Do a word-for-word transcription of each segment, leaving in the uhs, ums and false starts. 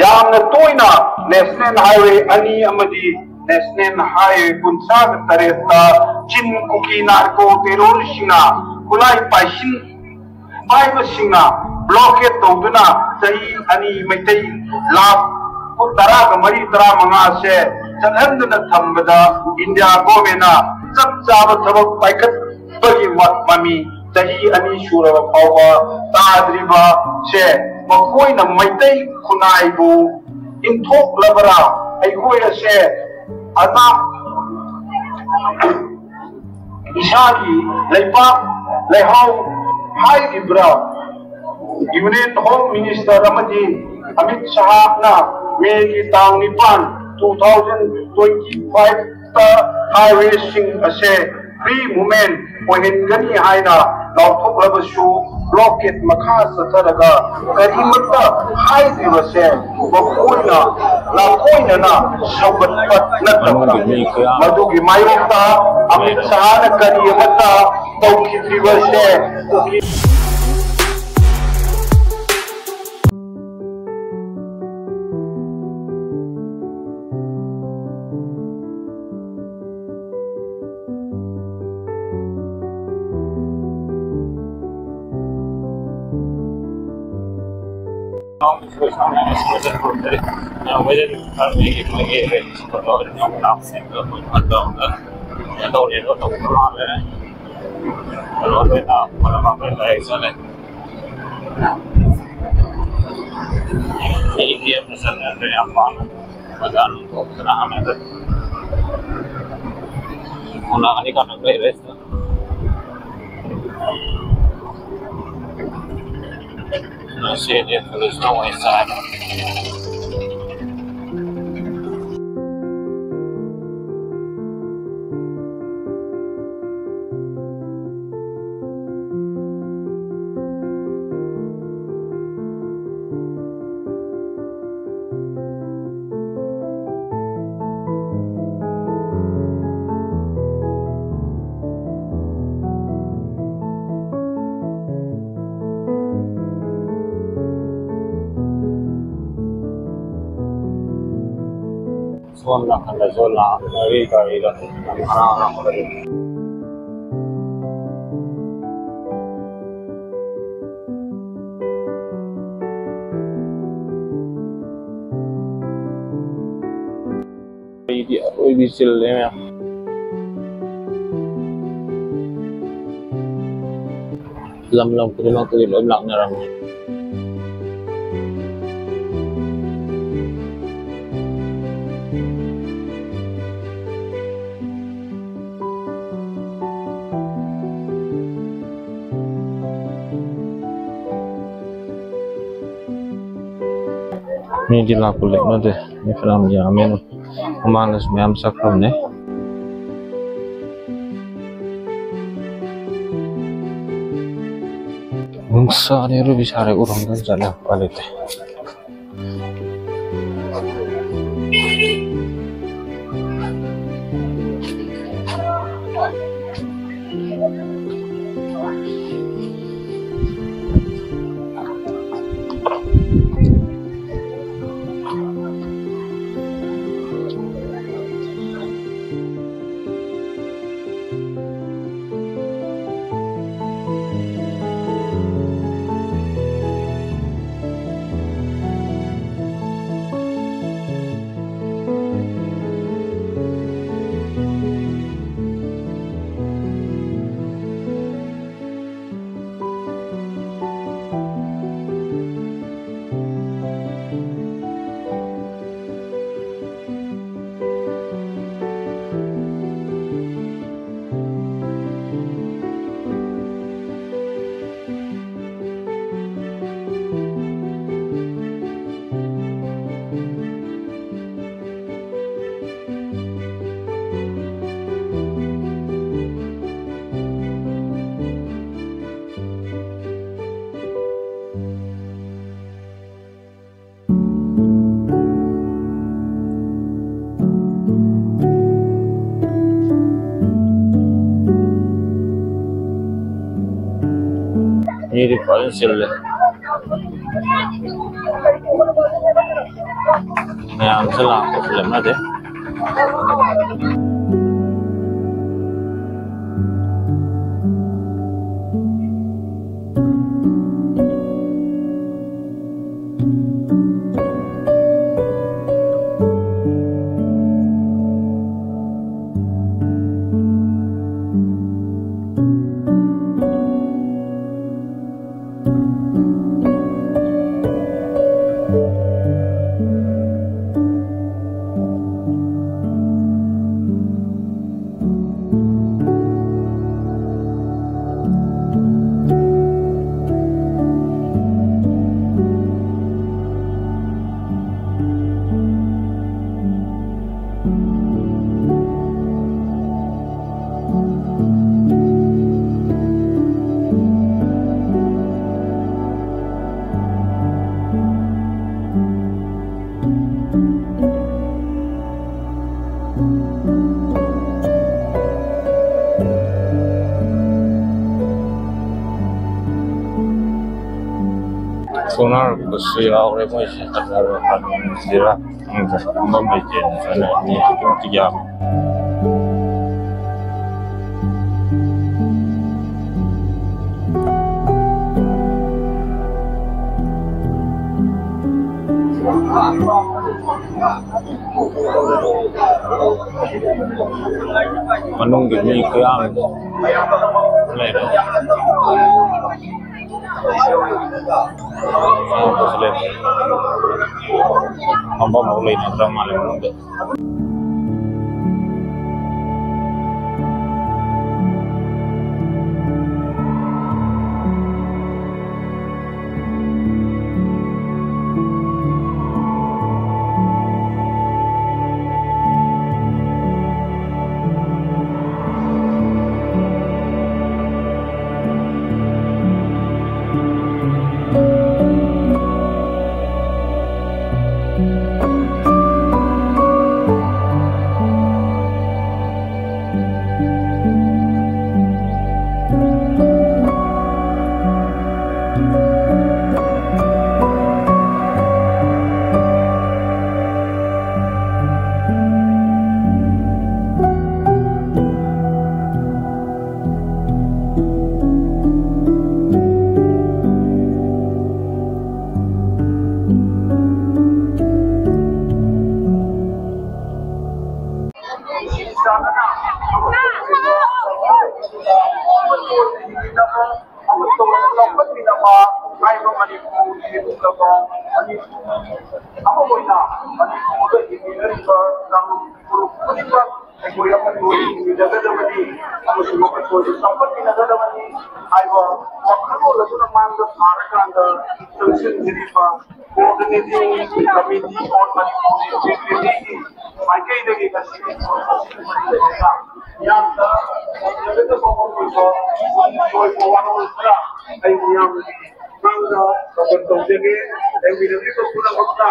ꯌꯥꯝꯅ ꯇꯣꯏꯅ National Highway ꯑꯅꯤ ꯑꯃꯗꯤ National Highway ꯀꯨꯟꯊ꯭ꯔꯥꯒ ꯇꯔꯦꯠꯇ ꯆꯤꯟ ꯀꯨꯀꯤ narco terroristꯁꯤꯡꯅ ꯈꯨꯠꯂꯥꯏ ꯄꯥꯏꯁꯤꯟ ꯄꯥꯏꯕꯁꯤꯡꯅ blockade ꯇꯧꯗꯨꯅ ꯆꯍꯤ ꯑꯅꯤ ꯃꯩꯇꯩ ꯂꯥꯈ ꯇꯔꯥꯒ ꯃꯔꯤ, ꯇꯔꯥꯃꯉꯥꯁꯦ ꯆꯠꯍꯟꯗꯅ ꯊꯝꯕꯗ India governmentꯅ ꯆꯞ ꯆꯥꯕ ꯊꯕꯛ ꯄꯥꯏꯈꯠꯄꯒꯤ ꯃ-, ꯃꯃꯤ ꯆꯍꯤ ꯑꯅꯤ ꯁꯨꯔꯕ ꯐꯥꯎꯕ ꯇꯥꯗ꯭ꯔꯤꯕꯁꯦ ꯃꯈꯣꯏꯅ ꯃꯩꯇꯩ ꯈꯨꯟꯅꯥꯏꯕꯨ ꯏꯟꯊꯣꯛꯂꯕ꯭ꯔꯥ? ꯑꯩꯈꯣꯏ ꯑꯁꯦ ꯑꯅꯥ ꯏꯁꯥꯒꯤ ꯂꯩꯄꯥꯛ ꯂꯩꯍꯥꯎ ꯍꯥꯏꯔꯤꯕ꯭ꯔꯥ? Union Home Minister ꯑꯃꯗꯤ ꯑꯃꯤꯠ ꯁꯍꯥꯅ ꯃꯦꯒꯤ ꯇꯥꯡ ꯅꯤꯄꯥꯟ, two thousand twenty five ꯇ highwayꯁꯤꯡ ꯑꯁꯦ free movement ꯑꯣꯏꯍꯟꯒꯅꯤ ꯍꯥꯏꯅ ꯂꯥꯎꯊꯣꯛꯂꯕꯁꯨ, blockade ꯃꯈꯥ ꯆꯠꯊꯔꯒ ꯀꯔꯤꯃꯠꯇ ꯍꯥꯏꯗ꯭ꯔꯤꯕꯁꯦ ꯃꯈꯣꯏꯅ ꯂꯥꯊꯣꯏꯅꯅ ꯁꯧꯒꯠꯄ ꯅꯠꯇꯕ, ꯃꯗꯨꯒꯤ ꯃꯥꯌꯣꯛꯇ ꯑꯃꯤꯠ ꯁꯍꯥꯅ ꯀꯔꯤ ꯑꯃꯠꯇ ꯇꯧꯈꯤꯗ꯭ꯔꯤꯕꯁꯦ ꯎꯈꯤ꯫ Let's see if there's no way inside. ꯁꯣꯝ ꯅꯥꯀꯟꯗꯁꯨ ꯂꯥꯛꯅꯔꯤ ꯒꯥꯔꯤꯗ ꯌꯥꯝ ꯍꯔꯥꯎ ꯍꯔꯥꯎ ꯂꯩꯔꯤ꯫ ꯑꯩꯗꯤ ꯑꯔꯣꯏꯕꯤ ꯆꯤꯜꯂꯦ ꯃꯌꯥꯝ꯫ ꯂꯝ ꯂꯝ ꯈꯨꯗꯤꯡꯃꯛꯇꯒꯤ ꯂꯣꯏ ꯂꯥꯛꯅꯔꯝꯃꯤ꯫ ꯃꯤꯗꯤ ꯂꯥꯛꯄ ꯂꯦꯞꯅꯗꯦ꯫ ꯃꯤ ꯐꯅꯌꯥꯝ ꯌꯥꯝꯃꯦ꯫ ꯃꯃꯥꯡꯗꯁꯨ ꯃꯌꯥꯝ ꯆꯠꯈ꯭ꯔꯕꯅꯦ꯫ ꯅꯨꯡꯁꯥꯅꯦ ꯑꯔꯣꯏꯕꯤ ꯁꯥꯔꯦ꯫ ꯎꯔꯨꯝꯗ ꯆꯠꯂꯦ꯫ ꯎꯄꯥꯏ ꯂꯩꯇꯦ꯫ ꯃꯤꯗꯤ ꯐꯖꯅ ꯆꯤꯜꯂꯦ꯫ ꯃꯌꯥꯝꯁꯦ ꯂꯥꯛꯄꯁꯨ ꯂꯦꯞꯅꯗꯦ꯫ ꯁꯣꯅꯥꯔꯛꯄꯁꯨ ꯌꯥꯎꯔꯦ ꯃꯣꯏꯁꯦ꯫ ꯐꯖꯕ ꯐꯖꯕꯁꯤꯔ ꯈꯪꯗꯦ꯫ ꯐꯝꯐꯝ ꯂꯩꯇꯦꯅ ꯆꯠꯅꯔꯅꯤ꯫ ꯑꯗꯨꯛꯀꯤ ꯃꯇꯤꯛ ꯌꯥꯝꯃꯤ꯫ ꯃꯅꯨꯡꯒꯤ ꯃꯤ ꯈꯨꯌꯥꯝ ꯂꯩꯔꯦ꯫ ꯐꯝꯐꯝ ꯑꯃ ꯂꯩꯅꯗ꯭ꯔ ꯃꯥꯜꯂꯦ ꯃꯅꯨꯡꯗ꯫ ꯑꯃ ꯑꯣꯏꯅ ꯃꯅꯤꯄꯨꯔꯗ ꯍꯤꯡꯃꯤꯟꯅꯔꯤꯕ ꯀꯥꯡꯂꯨꯞ ꯐꯨꯔꯨꯞ ꯈꯨꯗꯤꯡꯃꯛ ꯑꯩꯈꯣꯏ ꯑꯃꯠꯇ ꯑꯣꯏꯅ ꯍꯤꯡꯃꯤꯟꯅꯒꯗꯕꯅꯤ ꯑꯃꯁꯨꯡ ꯑꯃꯠꯇ ꯑꯣꯏꯅ ꯆꯥꯎꯈꯠꯃꯤꯟꯅꯒꯗꯕꯅꯤ ꯍꯥꯏꯕ ꯋꯥꯈꯜꯂꯣꯟ ꯑꯗꯨꯅ ꯃꯥꯡꯗ ꯊꯥꯔꯀꯥꯟꯗ ꯆꯪꯁꯤꯟꯕꯤꯔꯤꯕ Coordinating Committee on Manipur Integrity ꯒꯤ ꯃꯥꯏꯀꯩꯗꯒꯤ ꯉꯁꯤꯒꯤ ꯊꯧꯔꯝ ꯑꯁꯤꯒꯤ ꯃꯔꯨꯑꯣꯏꯕ ꯃꯤꯌꯥꯝꯗ ꯇꯧꯖꯒꯗꯕ ꯃꯔꯨꯑꯣꯏꯕ ꯃꯔꯨꯑꯣꯏꯕ ꯋꯥꯔꯣꯜ ꯈꯔ ꯑꯩ ꯃꯤꯌꯥꯝꯒꯤ ꯃꯥꯡꯗ ꯄ꯭ꯔꯀꯠ ꯇꯧꯖꯒꯦ꯫ ꯂꯩꯃꯤꯟꯅꯕꯤꯕ ꯄꯨꯝꯅꯃꯛꯇ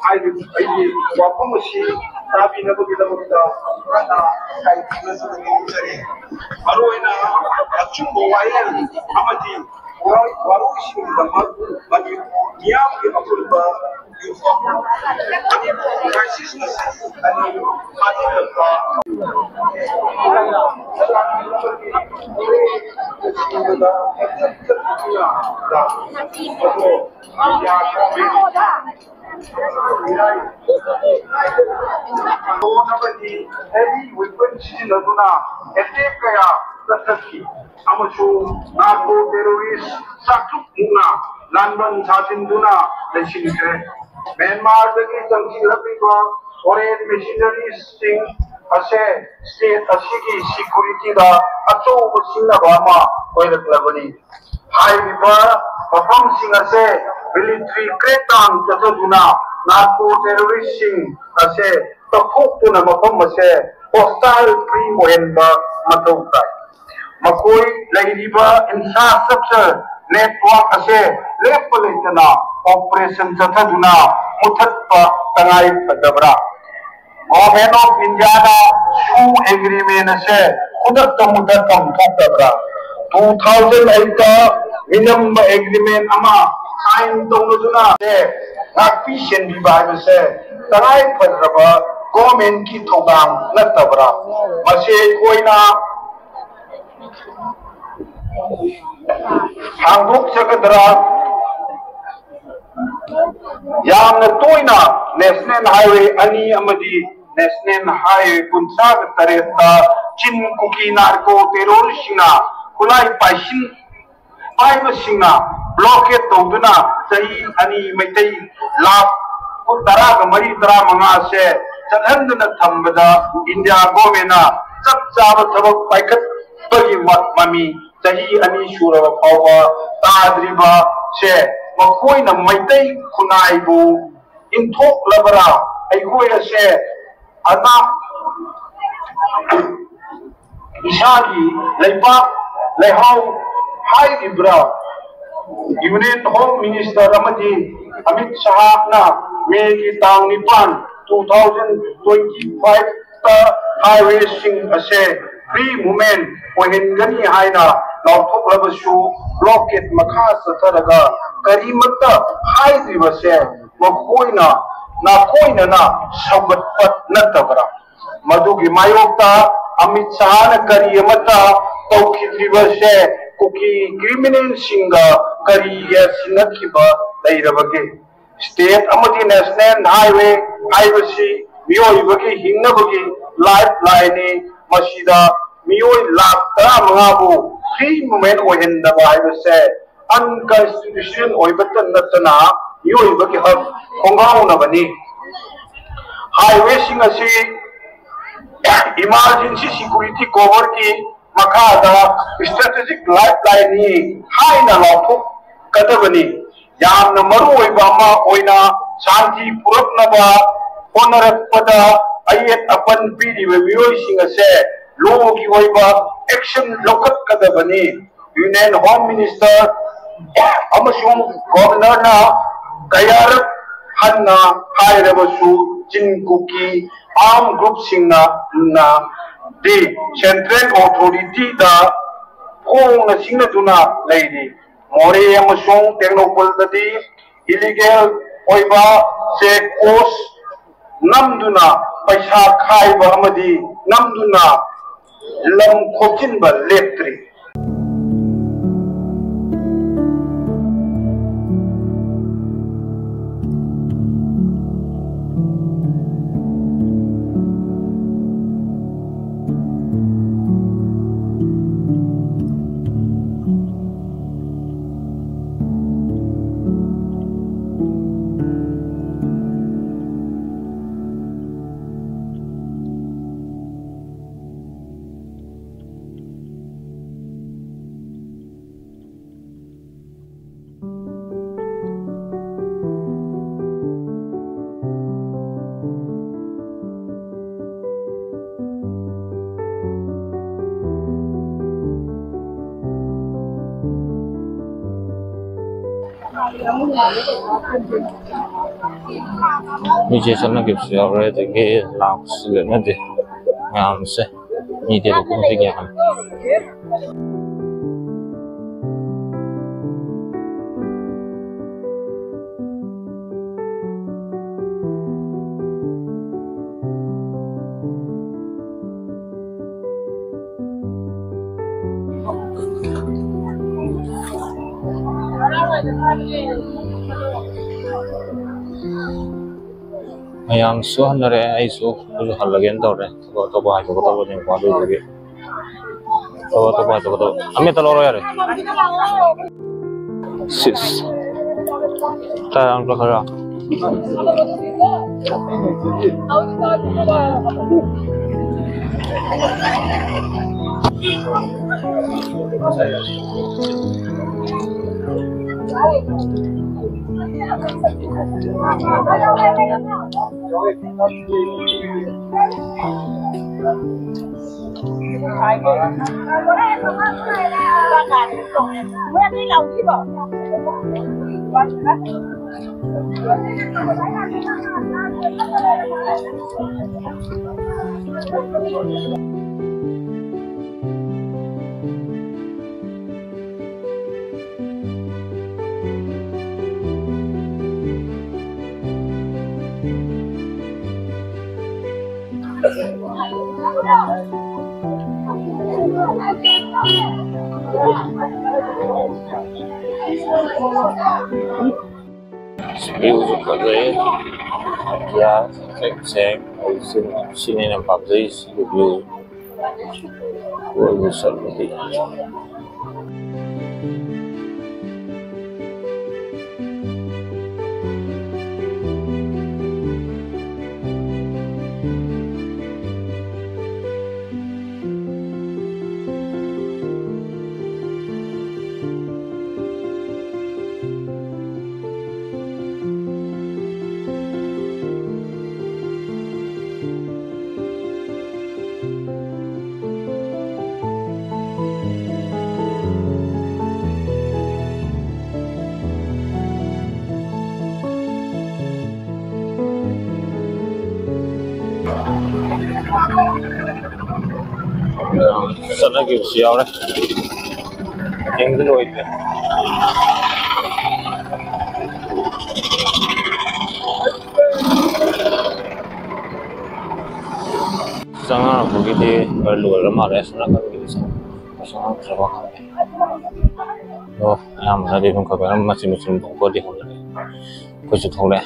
ꯍꯥꯏꯔꯤꯕ ꯑꯩꯒꯤ ꯋꯥꯐꯝ ꯑꯁꯤ ꯇꯥꯕꯤꯅꯕꯒꯤꯗꯃꯛꯇ ꯍꯥꯟꯅ ꯏꯀꯥꯏ ꯈꯨꯝꯅꯖꯕ ꯐꯥꯎꯖꯔꯤ꯫ ꯃꯔꯨꯑꯣꯏꯅ ꯑꯆꯨꯝꯕ ꯋꯥꯌꯦꯜ ꯑꯃꯗꯤ ꯋꯥꯔꯣꯏꯁꯤꯟꯒꯤꯗꯃꯛ ꯃꯅꯤꯄꯨꯔ ꯃꯤꯌꯥꯝꯒꯤ ꯑꯄꯨꯟꯕ ꯌꯨꯝꯐꯝ ꯃꯅꯤꯄꯨꯔ crisis ꯅ ꯆꯍꯤ ꯑꯅꯤ ꯐꯥꯖꯤꯜꯂꯛꯄ ꯍꯦꯚꯤ ꯋꯦꯄꯟ ꯁꯤꯖꯤꯟꯅꯗꯨꯅ ꯑꯦꯇꯦꯛ ꯀꯌꯥ ꯆꯠꯊꯈꯤ꯫ ꯑꯃꯁꯨꯡ ꯅꯥꯔꯀꯣ ꯇꯦꯔꯣꯔꯤꯁ ꯆꯥꯇ꯭ꯔꯨꯛ ꯃꯨꯛꯅ ꯂꯥꯟꯕꯟ ꯁꯥꯖꯤꯟꯗꯨꯅ ꯂꯩꯁꯤꯟꯈ꯭ꯔꯦ꯫ ꯃ꯭ꯌꯥꯟꯃꯥꯔꯗꯒꯤ ꯆꯪꯁꯤꯜꯂꯛꯂꯤꯕ ꯐꯣꯔꯦꯟ ꯃꯤꯁꯤꯅꯔꯤꯁꯤꯡ ꯑꯁꯦ ꯁ꯭ꯇꯦꯠ ꯑꯁꯤꯒꯤ ꯁꯤꯀ꯭ꯌꯨꯔꯤꯇꯤꯗ ꯑꯆꯧꯕ ꯁꯤꯡꯅꯕ ꯑꯃ ꯑꯣꯏꯔꯛꯂꯕꯅꯤ꯫ ꯍꯥꯏꯔꯤꯕ ꯃꯐꯝꯁꯤꯡ ꯑꯁꯦ ꯃꯤꯂꯤꯇ꯭ꯔꯤ ꯀ꯭ꯔꯦꯛꯗꯥꯎꯟ ꯆꯠꯊꯗꯨꯅ ꯅꯥꯔꯀꯣ ꯇꯦꯔꯣꯔꯤꯁꯁꯤꯡ ꯑꯁꯦ ꯀꯛꯊꯣꯛꯇꯨꯅ ꯃꯐꯝ ꯑꯁꯦ ꯍꯣꯁꯇꯥꯏꯜ ꯐ꯭ꯔꯤ ꯑꯣꯏꯍꯟꯕ ꯃꯊꯧ ꯇꯥꯏ꯫ ꯃꯈꯣꯏ ꯂꯩꯔꯤꯕ ꯏꯟꯐ꯭ꯔꯥꯁ꯭ꯇ꯭ꯔꯛꯆꯔ ꯅꯦꯠꯋꯥꯔꯛ ꯑꯁꯦ ꯂꯦꯞꯄ ꯂꯩꯇꯅ ꯑꯣꯄꯔꯦꯁꯟ ꯆꯠꯊꯗꯨꯅ ꯃꯨꯊꯠꯄ ꯇꯉꯥꯏ ꯐꯗꯕ꯭ꯔꯥ? ꯒꯣꯚꯔꯟꯃꯦꯟꯠ ꯑꯣꯐ ꯏꯟꯗꯤꯌꯥꯅ ꯁꯨ ꯑꯦꯒ꯭ꯔꯤꯃꯦꯟ ꯑꯁꯦ ꯈꯨꯗꯛꯇ ꯃꯨꯊꯠꯐꯝ ꯊꯣꯛꯇꯕ꯭ꯔꯥ? ꯇꯨ ꯊꯥꯎꯖꯟ ꯑꯩꯠꯇ ꯃꯤꯅꯝꯕ ꯑꯦꯒ꯭ꯔꯤꯃꯦꯟ ꯑꯃ ꯁꯥꯏꯟ ꯇꯧꯅꯗꯨꯅ ꯉꯥꯛꯄꯤ ꯁꯦꯟꯕꯤꯕ ꯍꯥꯏꯕꯁꯦ ꯇꯉꯥꯏ ꯐꯗ꯭ꯔꯕ ꯒꯣꯚꯔꯟꯃꯦꯟꯠꯀꯤ ꯊꯧꯗꯥꯡ ꯅꯠꯇꯕ꯭ꯔꯥ? ꯃꯁꯤ ꯑꯩꯈꯣꯏꯅ ꯍꯥꯡꯗꯣꯛꯆꯒꯗ꯭ꯔꯥ? ꯌꯥꯝꯅ ꯇꯣꯏꯅ ꯅꯦꯁꯅꯦꯜ ꯍꯥꯏꯋꯦ ꯑꯅꯤ ꯑꯃꯗꯤ ꯅꯦꯁꯅꯦꯜ ꯍꯥꯏꯋꯦ ꯀꯨꯟꯊ꯭ꯔꯥꯒ ꯇꯔꯦꯠꯇ ꯆꯤꯟ ꯀꯨꯀꯤ ꯅꯥꯔꯀꯣ ꯇꯦꯔꯣꯔꯤꯁꯁꯤꯡꯅ ꯈꯨꯠꯂꯥꯏ ꯄꯥꯏꯁꯤꯟ ꯄꯥꯏꯕꯁꯤꯡꯅ blockade ꯇꯧꯗꯨꯅ ꯆꯍꯤ ꯑꯅꯤ ꯃꯩꯇꯩ ꯂꯥꯈ ꯇꯔꯥꯒ ꯃꯔꯤ, ꯇꯔꯥꯃꯉꯥꯁꯦ ꯆꯠꯍꯟꯗꯨꯅ ꯊꯝꯕꯗ India governmentꯅ ꯆꯞ ꯆꯥꯕ ꯊꯕꯛ ꯄꯥꯏꯈꯠꯄꯒꯤ ꯃ-, ꯃꯃꯤ ꯆꯍꯤ ꯑꯅꯤ ꯁꯨꯔꯕ ꯐꯥꯎꯕ ꯇꯥꯗ꯭ꯔꯤꯕꯁꯦ ꯃꯈꯣꯏꯅ ꯃꯩꯇꯩ ꯈꯨꯟꯅꯥꯏꯕꯨ ꯏꯟꯊꯣꯛꯂꯕ꯭ꯔꯥ? ꯑꯩꯈꯣꯏ ꯑꯁꯦ ꯑꯅꯥ ꯏꯁꯥꯒꯤ ꯂꯩꯕꯥꯛ ꯂꯩꯍꯥꯎ ꯍꯥꯏꯔꯤꯕ꯭ꯔꯥ? Union Home Minister ꯑꯃꯗꯤ ꯑꯃꯤꯠ ꯁꯍꯥꯅ ꯃꯦꯒꯤ ꯇꯥꯡ ꯅꯤꯄꯥꯟ, two thousand twenty five ꯇ highwayꯁꯤꯡ ꯑꯁꯦ free movement ꯑꯣꯏꯍꯟꯒꯅꯤ ꯍꯥꯏꯅ ꯂꯥꯎꯊꯣꯛꯂꯕꯁꯨ, blockade ꯃꯈꯥ ꯆꯠꯊꯔꯒ ꯀꯔꯤꯃꯠꯇ ꯍꯥꯏꯗ꯭ꯔꯤꯕꯁꯦ ꯃꯈꯣꯏꯅ ꯅꯥꯈꯣꯏꯅꯅ ꯁꯧꯒꯠꯄ ꯅꯠꯇꯕ꯭ꯔꯥ? ꯃꯗꯨꯒꯤ ꯃꯥꯌꯣꯛꯇ ꯑꯃꯤꯠ ꯁꯍꯥꯅ ꯀꯔꯤ ꯑꯃꯠꯇ ꯇꯧꯈꯤꯗ꯭ꯔꯤꯕꯁꯦ ꯀꯨꯀꯤ criminalꯁꯤꯡꯒ ꯀꯔꯤ ꯌꯥꯁꯤꯟꯅꯈꯤꯕ ꯂꯩꯔꯕꯒꯦ? State ꯑꯃꯗꯤ national highway ꯍꯥꯏꯕꯁꯤ ꯃꯤꯑꯣꯏꯕꯒꯤ ꯍꯤꯡꯅꯕꯒꯤ lifeline ꯅꯤ꯫ ꯃꯁꯤꯗ ꯃꯤꯑꯣꯏ ꯂꯥꯈ ꯇꯔꯥꯃꯉꯥꯕꯨ free movement ꯑꯣꯏꯍꯟꯗꯕ ꯍꯥꯏꯕꯁꯦ unconstitutional ꯑꯣꯏꯕꯇ ꯅꯠꯇꯅ ꯃꯤꯑꯣꯏꯕꯒꯤ ꯍꯛ ꯈꯣꯡꯒꯥꯎꯅꯕꯅꯤ꯫ Highwayꯁꯤꯡ ꯑꯁꯤ emergency security coverꯒꯤ ꯃꯈꯥꯗ strategic lifeline ꯅꯤ ꯍꯥꯏꯅ ꯂꯥꯎꯊꯣꯛꯀꯗꯕꯅꯤ꯫ ꯌꯥꯝꯅ ꯃꯔꯨ ꯑꯣꯏꯕ ꯑꯃ ꯑꯣꯏꯅ ꯁꯥꯟꯇꯤ ꯄꯨꯔꯛꯅꯕ ꯍꯣꯠꯅꯔꯛꯄꯗ ꯑꯌꯦꯠ ꯑꯄꯟ ꯄꯤꯔꯤꯕ ꯃꯤꯑꯣꯏꯁꯤꯡ ꯑꯁꯦ lawꯒꯤ ꯑꯣꯏꯕ action ꯂꯧꯈꯠꯀꯗꯕꯅꯤ꯫ Union Home Minister ꯑꯃꯁꯨꯡ Governorꯅ ꯀꯌꯥꯔꯛ ꯍꯟꯅ ꯍꯥꯏꯔꯕꯁꯨ, ꯆꯤꯟ ꯀꯨꯀꯤ armed groupꯁꯤꯡꯅ ꯅ ꯗꯤ central authorityꯗ ꯐꯣꯡꯅ ꯁꯤꯡꯅꯗꯨꯅ ꯂꯩꯔꯤ꯫ ꯃꯣꯔꯦ ꯑꯃꯁꯨꯡ ꯇꯦꯡꯅꯧꯄꯜꯗꯗꯤ illegal ꯑꯣꯏꯕ check post ꯅꯝꯗꯨꯅ ꯄꯩꯁꯥ ꯈꯥꯏꯕ ꯑꯃꯗꯤ ꯅꯝꯗꯨꯅ ꯂꯝ ꯈꯣꯞꯆꯤꯟꯕ ꯂꯦꯞꯇ꯭ꯔꯤ꯫ ꯃꯤꯁꯦ ꯆꯠꯅꯈꯤꯕꯁꯨ ꯌꯥꯎꯔꯦ, ꯑꯗꯒꯤ ꯂꯥꯛꯄꯁꯨ ꯂꯦꯞꯅꯗꯦ꯫ ꯃꯌꯥꯝꯁꯦ ꯃꯤꯗꯤ ꯑꯗꯨꯛꯀꯤ ꯃꯇꯤꯛ ꯌꯥꯝꯃꯦ꯫ ꯃꯌꯥꯝꯁꯨ ꯍꯟꯅꯔꯦ, ꯑꯩꯁꯨ, ꯑꯩꯁꯨ ꯍꯜꯂꯒꯦꯅ ꯇꯧꯔꯦ꯫ ꯊꯕꯛ ꯑꯇꯣꯞꯄ ꯍꯥꯏꯗꯣꯛꯀꯗꯕꯅꯦꯕꯀꯣ, ꯑꯗꯨꯗꯨꯒꯤ ꯊꯕꯛ ꯑꯇꯣꯞꯄ ꯍꯥꯏꯗꯣꯛꯀꯗꯕ꯫ ꯑꯃꯦꯠꯇ ꯂꯧꯔꯣ ꯌꯥꯔꯦ꯫ ꯁꯤꯁ꯫ ꯇꯔꯥ ꯑꯃ ꯈꯔ꯫ View ꯁꯨ ꯐꯖꯩ꯫ ꯑꯇꯤꯌꯥ ꯁꯦꯡ ꯁꯦꯡ꯫ ꯑꯩ ꯁꯤ-, ꯁꯤꯅ ꯍꯦꯟꯅ ꯄꯥꯝꯖꯩ, ꯁꯤꯒꯤ view꯫ ꯀꯣꯏꯕ ꯆꯠꯂꯗꯤ꯫ ꯆꯠꯅꯈꯤꯕꯁꯨ ꯌꯥꯎꯔꯦ꯫ ꯊꯦꯡꯗꯤ ꯂꯣꯏꯗ꯭ꯔꯦ꯫ ꯆꯪꯉꯛꯄꯒꯤꯗꯤ ꯈꯔ ꯂꯣꯏꯔ ꯃꯥꯜꯂꯦ꯫ ꯑꯁꯣꯝ ꯅꯥꯀꯟꯒꯤꯗꯤ ꯆꯪꯉꯛꯇ꯭ꯔꯕ ꯈꯪꯗꯦ꯫ ꯑꯗꯣ ꯑꯌꯥꯝꯕꯅꯗꯤ ꯑꯗꯨꯝ ꯈꯔ ꯈꯔ ꯃꯆꯤꯟ ꯃꯆꯤꯟ ꯊꯣꯛꯄꯗꯤ ꯍꯧꯅꯔꯦ꯫ ꯑꯩꯈꯣꯏꯁꯨ ꯊꯣꯛꯂꯛꯑꯦ꯫